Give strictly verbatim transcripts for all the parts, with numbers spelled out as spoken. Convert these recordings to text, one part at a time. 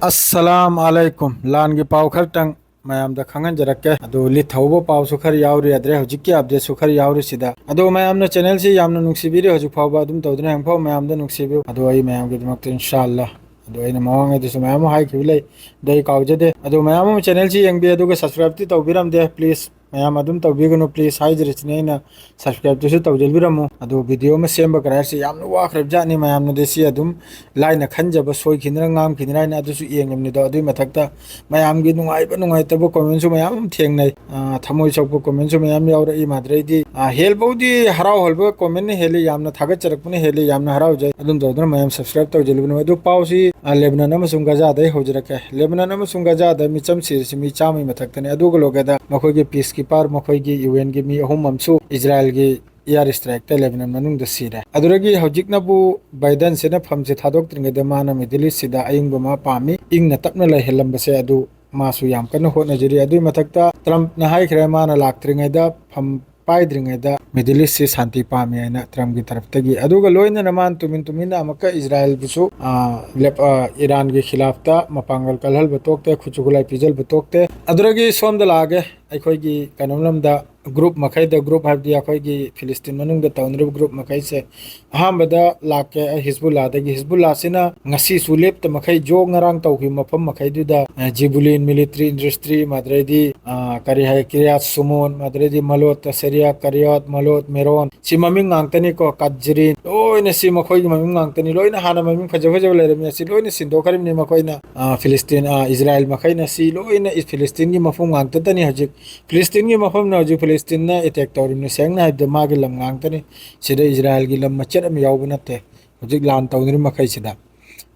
ꯑꯁꯂꯥꯝ ꯑꯂꯩꯀꯨꯝ꯫ ꯂꯥꯟꯒꯤ ꯄꯥꯎ ꯈꯔꯇꯪ ꯃꯌꯥꯝꯗ ꯈꯪꯍꯟꯖꯔꯛꯀꯦ꯫ ꯑꯗꯨ ꯂꯤꯠ ꯊꯧꯕ ꯄꯥꯎꯁꯨ ꯈꯔ ꯌꯥꯎꯔꯤ, ꯑꯗꯨꯗꯩ ꯍꯧꯖꯤꯛꯀꯤ updateꯁꯨ ꯈꯔ ꯌꯥꯎꯔꯤ ꯁꯤꯗ꯫ ꯑꯗꯣ ꯃꯌꯥꯝꯅ channelꯁꯤ ꯌꯥꯝꯅ ꯅꯨꯡꯁꯤꯕꯤꯔꯤ, ꯍꯧꯖꯤꯛ ꯐꯥꯎꯕ ꯑꯗꯨꯝ ꯇꯧꯗꯨꯅ ꯍꯌꯦꯡ ꯐꯥꯎ ꯃꯌꯥꯝꯗ ꯅꯨꯡꯁꯤꯕꯤꯌꯨ꯫ ꯑꯗꯣ ꯑꯩ ꯃꯌꯥꯝꯒꯤꯗꯃꯛꯇ ꯏꯟꯁꯥ ꯑꯜꯂꯥ꯫ ꯑꯗꯣ ꯑꯩꯅ ꯃꯃꯥꯡꯉꯩꯗꯁꯨ ꯃꯌꯥꯝ ꯑꯃ ꯍꯥꯏꯈꯤꯕ ꯂꯩ, ꯑꯗꯣ ꯑꯩ ꯀꯥꯎꯖꯗꯦ꯫ ꯑꯗꯣ ꯃꯌꯥꯝ ꯑꯃ channelꯁꯤ ꯌꯦꯡꯕꯤ, ꯑꯗꯨꯒ subscribeꯇꯤ ꯇꯧꯕꯤꯔꯝꯗꯦ꯫ Please ꯃꯌꯥꯝ ꯑꯗꯨꯝ ꯇꯧꯕꯤꯒꯅꯨ, please ꯍꯥꯏꯖꯔꯤꯁꯤꯅꯦ ꯑꯩꯅ꯫ Subscribeꯇꯨꯁꯨ ꯇꯧꯖꯕꯤꯔꯝꯃꯨ꯫ ꯑꯗꯣ video ꯑꯃ ꯁꯦꯝꯕ ꯀꯔꯥꯏꯁꯦ ꯌꯥꯝꯅ ꯋꯥꯈ꯭ꯔꯕ ꯖꯥꯠꯅꯤ꯫ ꯃꯌꯥꯝꯅꯗꯤ ꯁꯤ ꯑꯗꯨꯝ ꯂꯥꯏꯅ ꯈꯟꯖꯕ, ꯁꯣꯏꯈꯤꯗ꯭ꯔꯥ ꯉꯥꯝꯈꯤꯗ꯭ꯔꯥ ꯍꯥꯏꯅ ꯑꯗꯨꯁꯨ ꯌꯦꯡꯉꯤꯕꯅꯤꯗꯣ꯫ ꯑꯗꯨꯒꯤ ꯃꯊꯛꯇ ꯃꯌꯥꯝꯒꯤ ꯅꯨꯡꯉꯥꯏꯕ ꯅꯨꯡꯉꯥꯏꯇꯕ commentꯁꯨ ꯃꯌꯥꯝ ꯑꯃ ꯊꯦꯡꯅꯩ꯫ ꯑꯥ, ꯊꯃꯣꯏ ꯁꯣꯛꯄ commentꯁꯨ ꯃꯌꯥꯝ ꯌꯥꯎꯔꯛꯏ꯫ ꯃꯥꯗ꯭ꯔꯩꯗꯤ, ꯑꯥ, ꯍꯦꯜꯕꯧꯗꯤ ꯍꯔꯥꯎ ꯍꯜꯕ commentꯅ ꯍꯦꯜꯂꯤ, ꯌꯥꯝꯅ ꯊꯥꯒꯠꯆꯔꯛꯄꯅ ꯍꯦꯜꯂꯤ, ꯌꯥꯝꯅ ꯍꯔꯥꯎꯖꯩ꯫ ꯑꯗꯨꯝ ꯇꯧꯗꯨꯅ ꯃꯌꯥꯝ subscribe ꯇꯧꯖꯤꯜꯂꯨꯕꯅꯨ꯫ ꯑꯗꯨ ꯄꯥꯎꯁꯤ, ꯑꯥ, ꯂꯦꯕꯅꯟ ꯑꯃꯁꯨꯡ ꯒꯖꯥꯗꯩ ꯍꯧꯖꯔꯛꯀꯦ꯫ ꯂꯦꯕꯅꯟ ꯑꯃꯁꯨꯡ ꯒꯖꯥꯗ ꯃꯤꯆꯝ ꯁꯤꯔꯤꯁꯤ ꯃꯤ ꯆꯥꯝꯃꯒꯤ ꯃꯊꯛꯇꯅꯤ꯫ ꯑꯗꯨꯒ ꯂꯣꯏꯒꯗ ꯃꯈꯣꯏꯒꯤ peacekeeper, ꯃꯈꯣꯏꯒꯤ UNꯒꯤ ꯃꯤ ꯑꯍꯨꯝ ꯑꯃꯁꯨ ꯏꯖꯔꯥꯏꯜꯒꯤ air strikeꯇ ꯂꯦꯕꯅꯟ ꯃꯅꯨꯡꯗ ꯁꯤꯔꯦ꯫ ꯑꯗꯨꯗꯒꯤ ꯍꯧꯖꯤꯛꯅꯕꯨ ꯕꯥꯏꯗꯟꯁꯤꯅ ꯐꯝꯁꯦ ꯊꯥꯗꯣꯛꯇ꯭ꯔꯤꯉꯩꯗ ꯃꯥꯅ Middle Eastꯁꯤꯗ ꯑꯏꯪꯕ ꯑꯃ ꯄꯥꯝꯃꯤ, ꯏꯪꯅ ꯇꯞꯅ ꯂꯩꯍꯜꯂꯝꯕꯁꯦ ꯑꯗꯨ ꯃꯥꯁꯨ ꯌꯥꯝ ꯀꯟꯅ ꯍꯣꯠꯅꯖꯔꯤ꯫ ꯑꯗꯨꯒꯤ ꯃꯊꯛꯇ ꯇ꯭ꯔꯝꯞꯅ ꯍꯥꯏꯈ꯭ꯔꯦ, ꯃꯥꯅ ꯂꯥꯛꯇ꯭ꯔꯤꯉꯩꯗ, ꯐꯝ ꯄꯥꯏꯗ꯭ꯔꯤꯉꯩꯗ Middle Eastꯁꯤ ꯁꯥꯟꯇꯤ ꯄꯥꯝꯃꯤ ꯍꯥꯏꯅ ꯇ꯭ꯔꯝꯞꯀꯤ ꯇꯔꯞꯇꯒꯤ꯫ ꯑꯗꯨꯒ ꯂꯣꯏꯅꯅ ꯃꯥꯅ ꯇꯨꯃꯤꯟ ꯇꯨꯃꯤꯟꯅ ꯑꯃꯨꯛꯀ ꯏꯖꯔꯥꯏꯜꯕꯨꯁꯨ, ꯑꯥ, ꯂꯦꯞ-, ꯑꯥ, ꯏꯔꯥꯟꯒꯤ ꯈꯤꯂꯥꯐꯇ ꯃꯄꯥꯡꯒꯜ ꯀꯜꯍꯟꯕ ꯇꯣꯛꯇꯦ, ꯈꯨꯠꯁꯨ ꯈꯨꯠꯂꯥꯏ ꯄꯤꯖꯟꯕ ꯇꯣꯛꯇꯦ꯫ ꯑꯗꯨꯗꯒꯤ ꯁꯣꯝꯗ ꯂꯥꯛꯑꯒꯦ, ꯑꯩꯈꯣꯏꯒꯤ ꯀꯩꯅꯣꯝ ꯂꯝꯗ group ꯃꯈꯩꯗ, group ꯍꯥꯏꯕꯗꯤ ꯑꯩꯈꯣꯏꯒꯤ ꯐꯤꯂꯤꯁꯇꯤꯟ ꯃꯅꯨꯡꯗ ꯇꯧꯅꯔꯤꯕ group ꯃꯈꯩꯁꯦ꯫ ꯑꯍꯥꯟꯕꯗ ꯂꯥꯛꯀꯦ ꯑꯩ ꯍꯤꯖꯕꯨꯜꯂꯥꯗꯒꯤ꯫ ꯍꯤꯖꯕꯨꯜꯂꯥꯁꯤꯅ ꯉꯁꯤꯁꯨ ꯂꯦꯞꯇ ꯃꯈꯩ ꯖꯣ ꯉꯔꯥꯡ ꯇꯧꯈꯤꯕ ꯃꯐꯝ ꯃꯈꯩꯗꯨꯗ, ꯑ, ꯖꯤꯕꯨꯂꯤꯟ military industry, ꯃꯗꯨꯗꯩꯗꯤ, ꯑ, ꯀꯔꯤ ꯍꯥꯏ, ꯀꯤꯔꯤꯌꯥꯠ ꯁꯨꯃꯣꯟ, ꯃꯗꯨꯗꯩꯗꯤ ꯃꯂꯣꯠ ꯇꯁꯦꯔꯤꯌꯥ, ꯀꯔꯤꯌꯥꯠ, ꯃꯂꯣꯠ, ꯃꯦꯔꯣꯟ, ꯁꯤ ꯃꯃꯤꯡ ꯉꯥꯛꯇꯅꯤꯀꯣ, ꯀꯠꯖꯔꯤꯟ, ꯂꯣꯏꯅ ꯁꯤ ꯃꯈꯣꯏꯒꯤ ꯃꯃꯤꯡ ꯉꯥꯛꯇꯅꯤ꯫ ꯂꯣꯏꯅ ꯍꯥꯟꯅ ꯃꯃꯤꯡ ꯐꯖ ꯐꯖꯕ ꯂꯩꯔꯝꯃꯤ, ꯑꯁꯤ ꯂꯣꯏꯅ ꯁꯤꯟꯗꯣꯛꯈ꯭ꯔꯤꯕꯅꯤ ꯃꯈꯣꯏꯅ꯫ ꯑ, ꯐꯤꯂꯤꯁꯇꯤꯟ, ꯑ, ꯏꯖꯔꯥꯏꯜ ꯃꯈꯩꯅ ꯁꯤ ꯂꯣꯏꯅ ꯏ-, ꯐꯤꯂꯤꯁꯇꯤꯟꯒꯤ ꯃꯐꯝ ꯉꯥꯛꯇꯇꯅꯤ ꯍꯧꯖꯤꯛ꯫ ꯐꯤꯂꯤꯁꯇꯤꯟꯒꯤ ꯃꯐꯝꯅ ꯍꯧꯖꯤꯛ ꯐꯤꯂꯤꯁꯇꯤꯟꯅ attack ꯇꯧꯔꯤꯕꯅꯤ꯫ ꯁꯦꯡꯅ ꯍꯥꯏꯕꯗ ꯃꯥꯒꯤ ꯂꯝ ꯉꯥꯛꯇꯅꯤ꯫ ꯁꯤꯗ ꯏꯖꯔꯥꯏꯜꯒꯤ ꯂꯝ ꯃꯆꯦꯠ ꯑꯃ ꯌꯥꯎꯕ ꯅꯠꯇꯦ ꯍꯧꯖꯤꯛ ꯂꯥꯟ ꯇꯧꯅꯔꯤꯕ ꯃꯈꯩꯁꯤꯗ꯫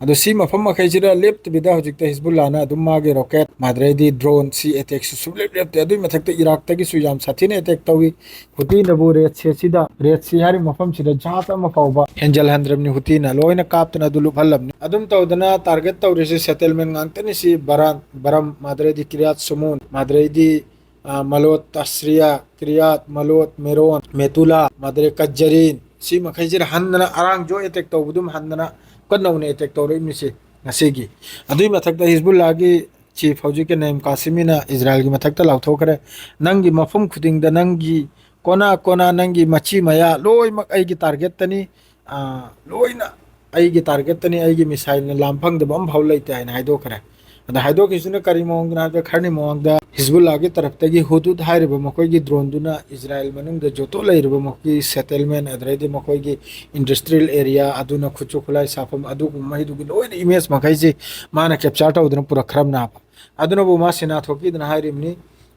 ꯑꯗꯣ ꯁꯤ ꯃꯐꯝ ꯃꯈꯩꯁꯤꯗ ꯂꯦꯞꯇꯕꯤꯗ ꯍꯧꯖꯤꯛꯇ ꯍꯤꯖꯕꯨꯜꯂꯥꯅ ꯑꯗꯨꯝ ꯃꯥꯒꯤ rocket, ꯃꯥꯗ꯭ꯔꯩꯗꯤ drone, ꯁꯤ attackꯁꯨ ꯁꯨꯡꯂꯦꯞ ꯂꯦꯞꯇꯦ꯫ ꯑꯗꯨꯒꯤ ꯃꯊꯛꯇ ꯏꯔꯥꯛꯇꯒꯤꯁꯨ ꯌꯥꯝ ꯁꯥꯊꯤꯅ attack ꯇꯧꯏ꯫ ꯍꯨꯇꯤꯅꯕꯨ Red Sea ꯁꯤꯗ, Red Sea ꯍꯥꯏꯔꯤꯕ ꯃꯐꯝꯁꯤꯗ ꯖꯍꯥꯖ ꯑꯃ ꯐꯥꯎꯕ ꯍꯦꯟꯖꯜꯍꯟꯗ꯭ꯔꯕꯅꯤ꯫ ꯍꯨꯇꯤꯅ ꯂꯣꯏꯅ ꯀꯥꯞꯇꯅ ꯑꯗꯨ ꯂꯨꯞꯍꯜꯂꯕꯅꯤ꯫ ꯑꯗꯨꯝ ꯇꯧꯗꯅ target ꯇꯧꯔꯤꯁꯤ settlement ꯉꯥꯛꯇꯅꯤ꯫ ꯁꯤ ꯕꯔꯥꯟ, ꯕꯔꯝ, ꯃꯥꯗ꯭ꯔꯩꯗꯤ ꯀꯤꯔꯤꯌꯥꯠ ꯁꯨꯃꯣꯟ, ꯃꯥꯗ꯭ꯔꯩꯗꯤ, ꯑ, ꯃꯂꯣꯠ, ꯇꯁꯔꯤꯌꯥ, ꯀꯤꯔꯤꯌꯥꯠ, ꯃꯂꯣꯠ, ꯃꯦꯔꯣꯟ, ꯃꯦꯇꯨꯂꯥ, ꯃꯥꯗ꯭ꯔꯩ ꯀꯠꯖꯔꯤꯟ, ꯁꯤ ꯃꯈꯩꯁꯤꯗ ꯍꯟꯗꯅ ꯑꯔꯥꯡ ꯖꯣ attack ꯇꯧꯕꯗꯨꯝ ꯍꯟꯗꯅ ꯀꯟꯅ ꯅꯧꯅ attack ꯇꯧꯔꯛꯏꯕꯅꯤ꯫ ꯁꯤ ꯉꯁꯤꯒꯤ꯫ ꯑꯗꯨꯒꯤ ꯃꯊꯛꯇ ꯍꯤꯖꯕꯨꯜꯂꯥꯒꯤ ꯆꯤꯐ ꯍꯧꯖꯤꯛꯀꯤ ꯅꯏꯝ ꯀꯥꯁꯤꯃꯤꯅ ꯏꯖꯔꯥꯏꯜꯒꯤ ꯃꯊꯛꯇ ꯂꯥꯎꯊꯣꯛꯈ꯭ꯔꯦ, "ꯅꯪꯒꯤ ꯃꯐꯝ ꯈꯨꯗꯤꯡꯗ, ꯅꯪꯒꯤ ꯀꯣꯅꯥ ꯀꯣꯅꯥ, ꯅꯪꯒꯤ ꯃꯆꯤ ꯃꯌꯥ ꯂꯣꯏꯅꯃꯛ ꯑꯩꯒꯤ ꯇꯥꯔꯒꯦꯠꯇꯅꯤ, ꯑꯥ, ꯂꯣꯏꯅ ꯑꯩꯒꯤ ꯇꯥꯔꯒꯦꯠꯇꯅꯤ, ꯑꯩꯒꯤ ꯃꯤꯁꯥꯏꯜꯅ ꯂꯥꯝ ꯐꯪꯗꯕ ꯑꯃꯐꯥꯎ ꯂꯩꯇꯦ" ꯍꯥꯏꯅ ꯍꯥꯏꯗꯣꯛꯈ꯭ꯔꯦ꯫ ꯑꯗ ꯍꯥꯏꯗꯣꯛꯈꯤꯕꯁꯤꯅ ꯀꯔꯤ ꯃꯑꯣꯡꯗꯅꯣ ꯍꯥꯏꯕꯗ, ꯈꯔꯅꯤ ꯃꯃꯥꯡꯗ ꯍꯤꯖꯕꯨꯜꯂꯥꯒꯤ ꯇꯔꯞꯇꯒꯤ ꯍꯨꯗꯨꯗ ꯍꯥꯏꯔꯤꯕ ꯃꯈꯣꯏꯒꯤ ꯗ꯭ꯔꯣꯟꯗꯨꯅ ꯏꯖꯔꯥꯏꯜ ꯃꯅꯨꯡꯗ ꯖꯣꯇꯣ ꯂꯩꯔꯤꯕ ꯃꯈꯣꯏꯒꯤ ꯁꯦꯇꯜꯃꯦꯟ, ꯑꯗꯩꯗꯤ ꯃꯈꯣꯏꯒꯤ ꯏꯟꯗꯁꯇ꯭ꯔꯤꯌꯦꯜ ꯑꯦꯔꯤꯌꯥ, ꯑꯗꯨꯅ ꯈꯨꯠꯁꯨ ꯈꯨꯠꯂꯥꯏ ꯁꯥꯐꯝ, ꯑꯗꯨꯒꯨꯝꯕ ꯃꯈꯩꯗꯨꯒꯤ ꯂꯣꯏꯅ ꯏꯃꯦꯖ ꯃꯈꯩꯁꯤ ꯃꯥꯅ ꯀꯦꯞꯆꯔ ꯇꯧꯗꯅ ꯄꯨꯔꯛꯈ꯭ꯔꯕꯅꯦꯕ꯫ ꯑꯗꯨꯅꯕꯨ ꯃꯥ ꯁꯦꯅꯥ ꯊꯣꯛꯈꯤꯗꯅ ꯍꯥꯏꯔꯤꯕꯅꯤ,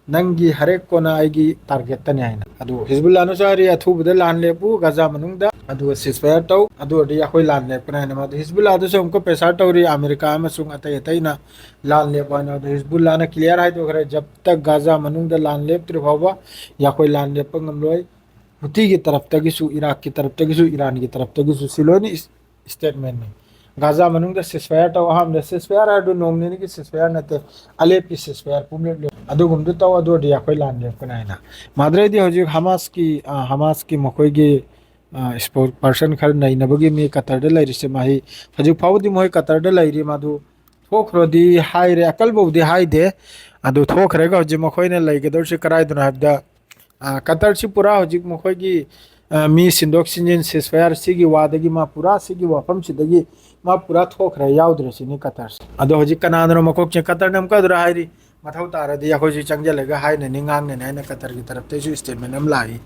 "ꯅꯪꯒꯤ ꯍꯔꯦꯛ ꯀꯣꯟꯅ ꯑꯩꯒꯤ ꯇꯥꯔꯒꯦꯠꯇꯅꯤ" ꯍꯥꯏꯅ꯫ ꯑꯗꯨ ꯍꯤꯖꯕꯨꯜꯂꯥꯅꯁꯨ ꯍꯥꯏꯔꯤ, "ꯑꯊꯨꯕꯗ ꯂꯥꯟ ꯂꯦꯞꯄꯨ ꯒꯥꯖꯥ ꯃꯅꯨꯡꯗ, ꯑꯗꯨꯒ ꯁꯤꯁꯐꯥꯌꯔ ꯇꯧ, ꯑꯗꯨ ꯑꯣꯏꯔꯗꯤ ꯑꯩꯈꯣꯏ ꯂꯥꯟ ꯂꯦꯞꯀꯅꯤ" ꯍꯥꯏꯅ꯫ ꯃꯥꯗꯨ ꯍꯤꯖꯕꯨꯜꯂꯥꯗꯨꯁꯨ ꯑꯃꯨꯛꯀ ꯄ꯭ꯔꯦꯁꯔ ꯇꯧꯔꯤ, ꯑꯃꯦꯔꯤꯀꯥ ꯑꯃꯁꯨꯡ ꯑꯇꯩ ꯑꯇꯩꯅ ꯂꯥꯟ ꯂꯦꯞꯄꯨ ꯍꯥꯏꯅ꯫ ꯑꯗꯨ ꯍꯤꯖꯕꯨꯜꯂꯥꯅ ꯀ꯭ꯂꯤꯌꯥꯔ ꯍꯥꯏꯗꯣꯛꯈ꯭ꯔꯦ, "ꯖꯕ ꯇꯛ ꯒꯥꯖꯥ ꯃꯅꯨꯡꯗ ꯂꯥꯟ ꯂꯦꯞꯇ꯭ꯔꯤ ꯐꯥꯎꯕ ꯑꯩꯈꯣꯏ ꯂꯥꯟ ꯂꯦꯞꯄ ꯉꯝꯂꯣꯏ"꯫ ꯍꯨꯇꯤꯒꯤ ꯇꯔꯞꯇꯒꯤꯁꯨ, ꯏꯔꯥꯛꯀꯤ ꯇꯔꯞꯇꯒꯤꯁꯨ, ꯏꯔꯥꯟꯒꯤ ꯇꯔꯞꯇꯒꯤꯁꯨ ꯁꯤ ꯂꯣꯏꯅ ꯏꯁ-, ꯁ꯭ꯇꯦꯠꯃꯦꯟꯅꯤ꯫ "ꯒꯥꯖꯥ ꯃꯅꯨꯡꯗ ꯁꯤꯁꯐꯥꯌꯔ ꯇꯧ", ꯑꯍꯥꯟꯕꯗ ꯁꯤꯁꯐꯥꯌꯔ ꯍꯥꯏꯕꯗꯨ ꯅꯣꯡ ꯅꯤꯅꯤꯒꯤ ꯁꯤꯁꯐꯥꯌꯔ ꯅꯠꯇꯦ, ꯑꯂꯦꯞꯀꯤ ꯁꯤꯁꯐꯥꯌꯔ ꯄꯨꯝꯂꯦꯞ ꯂꯦꯞ-, ꯑꯗꯨꯒꯨꯝꯕꯗꯨ ꯇꯧ, ꯑꯗꯨ ꯑꯣꯏꯔꯗꯤ ꯑꯩꯈꯣꯏ ꯂꯥꯟ ꯂꯦꯞꯀꯅꯤ ꯍꯥꯏꯅ꯫ ꯃꯥꯗ꯭ꯔꯦꯗꯤ ꯍꯧꯖꯤꯛ ꯍꯃꯥꯁꯀꯤ, ꯑ, ꯍꯃꯥꯁꯀꯤ ꯃꯈꯣꯏꯒꯤ, ꯑ, ꯏꯁꯄꯣꯛ ꯄꯔꯁꯟ ꯈꯔ ꯅꯩꯅꯕꯒꯤ ꯃꯤ ꯀꯇꯔꯗ ꯂꯩꯔꯤꯁꯦ, ꯃꯍꯩ ꯍꯧꯖꯤꯛ ꯐꯥꯎꯕꯗꯤ ꯃꯈꯣꯏ ꯀꯇꯔꯗ ꯂꯩꯔꯤ꯫ ꯃꯗꯨ ꯊꯣꯛꯈ꯭ꯔꯗꯤ ꯍꯥꯏꯔꯦ, ꯑꯀꯜꯕꯕꯨꯗꯤ ꯍꯥꯏꯗꯦ꯫ ꯑꯗꯨ ꯊꯣꯛꯈ꯭ꯔꯒ ꯍꯧꯖꯤꯛ ꯃꯈꯣꯏꯅ ꯂꯩꯒꯗꯧꯔꯤꯁꯤ ꯀꯗꯥꯏꯗꯅꯣ ꯍꯥꯏꯕꯗ, ꯑ, ꯀꯇꯔꯁꯤ ꯄꯨꯔꯥ ꯍꯧꯖꯤꯛ ꯃꯈꯣꯏꯒꯤ, ꯑ, ꯃꯤ ꯁꯤꯟꯗꯣꯛ ꯁꯤꯟꯖꯤꯟ, ꯁꯤꯁꯐꯥꯌꯔ ꯁꯤꯒꯤ ꯋꯥꯗꯒꯤ ꯃꯥ ꯄꯨꯔꯥ ꯁꯤꯒꯤ ꯋꯥꯐꯝꯁꯤꯗꯒꯤ ꯃꯥ ꯄꯨꯔꯥ ꯊꯣꯛꯈ꯭ꯔꯦ, ꯌꯥꯎꯗ꯭ꯔꯦ ꯁꯤꯅꯤ ꯀꯇꯔꯁꯦ꯫ ꯑꯗꯣ ꯍꯧꯖꯤꯛ ꯀꯅꯥꯗꯅꯣ ꯃꯀꯣꯛꯁꯦ ꯀꯇꯔꯅ ꯑꯃꯨꯛꯀꯗꯨꯔ ꯍꯥꯏꯔꯤ, ꯃꯊꯧ ꯇꯥꯔꯗꯤ ꯑꯩꯈꯣꯏꯁꯨ ꯆꯪꯁꯤꯜꯂꯒ ꯍꯥꯏꯅꯅꯤ, ꯉꯥꯡꯅꯅꯤ ꯍꯥꯏꯅ ꯀꯇꯔꯒꯤ ꯇꯔꯞꯇꯩꯁꯨ ꯁ꯭ꯇꯦꯠꯃꯦꯟ ꯑꯃ ꯂꯥꯛꯏ꯫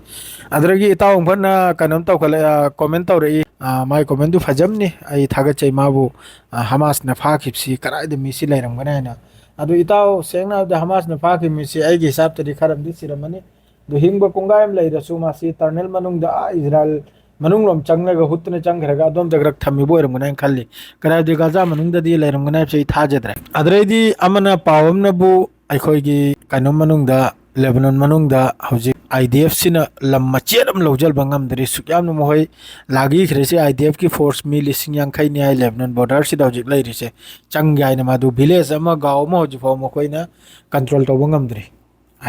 ꯑꯗꯨꯗꯒꯤ ꯏꯇꯥꯎ ꯑꯃꯈꯛꯅ ꯀꯩꯅꯣꯝ ꯇꯧꯈꯠꯂꯛꯑꯦ, ꯑ, ꯀꯣꯃꯦꯟ ꯇꯧꯔꯛꯏ꯫ ꯑ, ꯃꯥꯏ ꯀꯣꯃꯦꯟꯗꯨ ꯐꯖꯕꯅꯤ, ꯑꯩ ꯊꯥꯒꯠꯆꯩ ꯃꯥꯕꯨ꯫ ꯑ, ꯍꯃꯥꯁꯅ ꯐꯥꯈꯤꯕꯁꯤ ꯀꯗꯥꯏꯗ ꯃꯤꯁꯤ ꯂꯩꯔꯝꯒꯅꯤ ꯍꯥꯏꯅ꯫ ꯑꯗꯨ ꯏꯇꯥꯎ, ꯁꯦꯡꯅ ꯍꯥꯏꯕꯗ ꯍꯃꯥꯁꯅ ꯐꯥꯈꯤꯕ ꯃꯤꯁꯤ ꯑꯩꯒꯤ ꯍꯤꯁꯥꯞꯇꯗꯤ ꯈꯔ ꯑꯃꯗꯤ ꯁꯤꯔꯝꯃꯅꯤ꯫ ꯑꯗꯨ ꯍꯤꯡꯕ ꯀꯣꯡꯒꯥꯏ ꯑꯃ ꯂꯩꯔꯁꯨ ꯃꯥꯁꯤ ꯇꯔꯅꯦꯜ ꯃꯅꯨꯡꯗ, ꯑꯥ, ꯏꯖꯔꯥꯏꯜ ꯃꯅꯨꯡꯂꯣꯝ ꯆꯪꯂꯒ ꯍꯨꯠꯇꯅ ꯆꯪꯈ꯭ꯔꯒ ꯑꯗꯣꯝꯗ ꯈꯔ ꯊꯝꯃꯤꯕ ꯑꯣꯏꯔꯝꯒꯅꯤ ꯍꯥꯏꯅ ꯈꯜꯂꯤ꯫ ꯀꯗꯥꯏꯗꯤ ꯒꯥꯖꯥ ꯃꯅꯨꯡꯗꯗꯤ ꯂꯩꯔꯝꯒꯅꯤ ꯍꯥꯏꯕꯁꯤ ꯑꯩ ꯊꯥꯖꯗ꯭ꯔꯦ꯫ ꯑꯗꯨꯗꯩꯗꯤ ꯑꯃꯅ ꯄꯥꯎ ꯑꯃꯅꯕꯨ ꯑꯩꯈꯣꯏꯒꯤ ꯀꯩꯅꯣ ꯃꯅꯨꯡꯗ, ꯂꯦꯕꯅꯣꯟ ꯃꯅꯨꯡꯗ ꯍꯧꯖꯤꯛ IDF ꯁꯤꯅ ꯂꯝ ꯃꯆꯦꯠ ꯑꯃ ꯂꯧꯁꯤꯟꯕ ꯉꯝꯗ꯭ꯔꯤ꯫ ꯁꯨꯛ ꯌꯥꯝꯅ ꯃꯈꯣꯏ ꯂꯥꯛꯈꯤꯈ꯭ꯔꯦ꯫ ꯁꯤ IDF ꯀꯤ ꯐꯣꯔꯁ ꯃꯤ ꯂꯤꯁꯤꯡ ꯌꯥꯡꯈꯩꯅꯤ ꯍꯥꯏ ꯂꯦꯕꯅꯣꯟ ꯕꯣꯔꯗꯔꯁꯤꯗ ꯍꯧꯖꯤꯛ ꯂꯩꯔꯤꯁꯦ꯫ ꯆꯪꯒꯦ ꯍꯥꯏꯅ ꯃꯥꯗꯨ ꯚꯤꯂꯦꯖ ꯑꯃ, ꯒꯥꯎ ꯑꯃ ꯍꯧꯖꯤꯛ ꯐꯥꯎ ꯃꯈꯣꯏꯅ ꯀꯟꯇ꯭ꯔꯣꯜ ꯇꯧꯕ ꯉꯝꯗ꯭ꯔꯤ꯫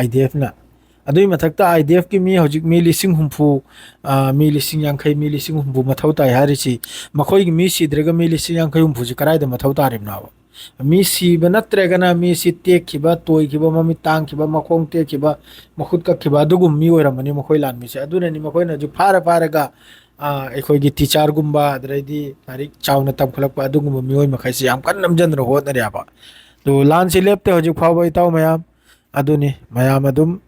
IDF ꯅ꯫ ꯑꯗꯨꯒꯤ ꯃꯊꯛꯇ IDFꯀꯤ ꯃꯤ ꯍꯧꯖꯤꯛ ꯃꯤ ꯂꯤꯁꯤꯡ ꯍꯨꯝꯐꯨ, ꯑ, ꯃꯤ ꯂꯤꯁꯤꯡ ꯌꯥꯡꯈꯩ, ꯃꯤ ꯂꯤꯁꯤꯡ ꯍꯨꯝꯐꯨ ꯃꯊꯧ ꯇꯥꯏ ꯍꯥꯏꯔꯤꯁꯤ, ꯃꯈꯣꯏꯒꯤ ꯃꯤ ꯁꯤꯗ꯭ꯔꯒ ꯃꯤ ꯂꯤꯁꯤꯡ ꯌꯥꯡꯈꯩ ꯍꯨꯝꯐꯨꯁꯤ ꯀꯗꯥꯏꯗ ꯃꯊꯧ ꯇꯥꯔꯤꯕꯅꯣꯕ? ꯃꯤ ꯁꯤꯕ ꯅꯠꯇ꯭ꯔꯒꯅ ꯃꯤꯁꯤ ꯇꯦꯛꯈꯤꯕ, ꯇꯣꯏꯈꯤꯕ, ꯃꯃꯤꯠ ꯇꯥꯡꯈꯤꯕ, ꯃꯈꯣꯡ ꯇꯦꯛꯈꯤꯕ, ꯃꯈꯨꯠ ꯀꯛꯈꯤꯕ, ꯑꯗꯨꯒꯨꯝꯕ ꯃꯤ ꯑꯣꯏꯔꯝꯃꯅꯤ ꯃꯈꯣꯏ ꯂꯥꯟꯃꯤꯁꯦ꯫ ꯑꯗꯨꯅꯅꯤ ꯃꯈꯣꯏꯅ ꯍꯧꯖꯤꯛ ꯐꯥꯔ ꯐꯥꯔꯒ, ꯑ, ꯑꯩꯈꯣꯏꯒꯤ ꯇꯤꯆꯔꯒꯨꯝꯕ, ꯑꯗꯩꯗꯤ ꯂꯥꯏꯔꯤꯛ ꯆꯥꯎꯅ ꯇꯝꯈꯠꯂꯛꯄ ꯑꯗꯨꯒꯨꯝꯕ ꯃꯤꯑꯣꯏ ꯃꯈꯩꯁꯤ ꯌꯥꯝ ꯀꯟꯅ ꯅꯝꯖꯟꯗꯅ ꯍꯣꯠꯅꯔꯦꯕ꯫ ꯑꯗꯨ ꯂꯥꯟꯁꯤ ꯂꯦꯞꯇꯦ ꯍꯧꯖꯤꯛ ꯐꯥꯎꯕ, ꯏꯇꯥꯎ ꯃꯌꯥꯝ꯫ ꯑꯗꯨꯅꯤ, ꯃꯌꯥꯝ ꯑꯗꯨꯝ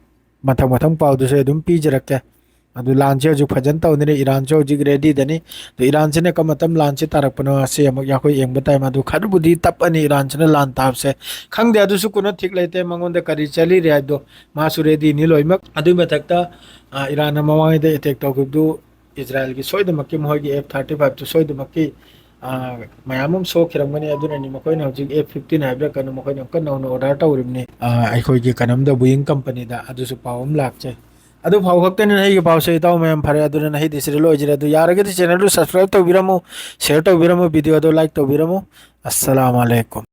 ꯃꯊꯪ ꯃꯊꯪ ꯄꯥꯎꯗꯨꯁꯨ ꯑꯗꯨꯝ ꯄꯤꯖꯔꯛꯀꯦ꯫ ꯑꯗꯨ ꯂꯥꯟꯁꯦ ꯍꯧꯖꯤꯛ ꯐꯖꯅ ꯇꯧꯅꯔꯤ, ꯏꯔꯥꯟꯁꯨ ꯍꯧꯖꯤꯛ ꯔꯦꯗꯤꯗꯅꯤ꯫ ꯑꯗꯨ ꯏꯔꯥꯟꯁꯤꯅ ꯀꯔꯝꯕ ꯃꯇꯝ ꯂꯥꯟꯁꯦ ꯇꯥꯔꯛꯄꯅꯣ, ꯑꯁꯤ ꯑꯃꯨꯛ ꯑꯩꯈꯣꯏ ꯌꯦꯡꯕ ꯇꯥꯏ꯫ ꯃꯗꯨ ꯈꯔꯕꯨꯗꯤ ꯇꯞꯄꯅꯤ ꯏꯔꯥꯟꯁꯤꯅ ꯂꯥꯟ ꯇꯥꯕꯁꯦ꯫ ꯈꯪꯗꯦ, ꯑꯗꯨꯁꯨ ꯀꯣꯟꯅ ꯊꯤꯛ ꯂꯩꯇꯦ, ꯃꯉꯣꯟꯗ ꯀꯔꯤ ꯆꯠꯂꯤꯔꯦ ꯍꯥꯏꯕꯗꯣ꯫ ꯃꯥꯁꯨ ꯔꯦꯗꯤꯅꯤ ꯂꯣꯏꯅꯃꯛ꯫ ꯑꯗꯨꯒꯤ ꯃꯊꯛꯇ, ꯑ, ꯏꯔꯥꯟꯅ ꯃꯃꯥꯡꯉꯩꯗ ꯑꯦꯇꯦꯛ ꯇꯧꯈꯤꯕꯗꯨ ꯏꯖꯔꯥꯏꯜꯒꯤ ꯁꯣꯏꯗꯃꯛꯀꯤ, ꯃꯈꯣꯏꯒꯤ F thirty fiveꯇꯨ ꯁꯣꯏꯗꯃꯛꯀꯤ, ꯑ, ꯃꯌꯥꯝ ꯑꯃ ꯁꯣꯛꯈꯤꯔꯝꯒꯅꯤ꯫ ꯑꯗꯨꯅꯅꯤ ꯃꯈꯣꯏꯅ ꯍꯧꯖꯤꯛ F fifteen ꯍꯥꯏꯕ꯭ꯔꯥ ꯀꯩꯅꯣ, ꯃꯈꯣꯏꯅ ꯑꯃꯨꯛꯀ ꯅꯧꯅ ꯑꯣꯔꯗꯔ ꯇꯧꯔꯤꯕꯅꯤ, ꯑ, ꯑꯩꯈꯣꯏꯒꯤ ꯀꯩꯅꯣꯝꯗ, ꯕꯣꯌꯤꯡ ꯀꯝꯄꯅꯤꯗ꯫ ꯑꯗꯨꯁꯨ ꯄꯥꯎ ꯑꯃ ꯂꯥꯛꯆꯩ꯫ ꯑꯗꯨ ꯐꯥꯎ ꯈꯛꯇꯅꯤꯅ ꯑꯩꯒꯤ ꯄꯥꯎꯁꯦ, ꯏꯇꯥꯎ ꯃꯌꯥꯝ꯫ ꯐꯔꯦ, ꯑꯗꯨꯅ ꯑꯩꯗꯤ ꯁꯤꯗ ꯂꯣꯏꯖꯔꯦ꯫ ꯑꯗꯨ ꯌꯥꯔꯒꯗꯤ ꯆꯦꯅꯦꯜꯗꯨ ꯁꯕꯁꯀ꯭ꯔꯥꯏꯕ ꯇꯧꯕꯤꯔꯝꯃꯨ, ꯁꯤꯌꯔ ꯇꯧꯕꯤꯔꯝꯃꯨ, ꯚꯤꯗꯤꯑꯣꯗꯣ ꯂꯥꯏꯛ ꯇꯧꯕꯤꯔꯝꯃꯨ꯫ ꯑꯁꯁꯂꯥꯃꯨ ꯑꯂꯩꯀꯨꯝ꯫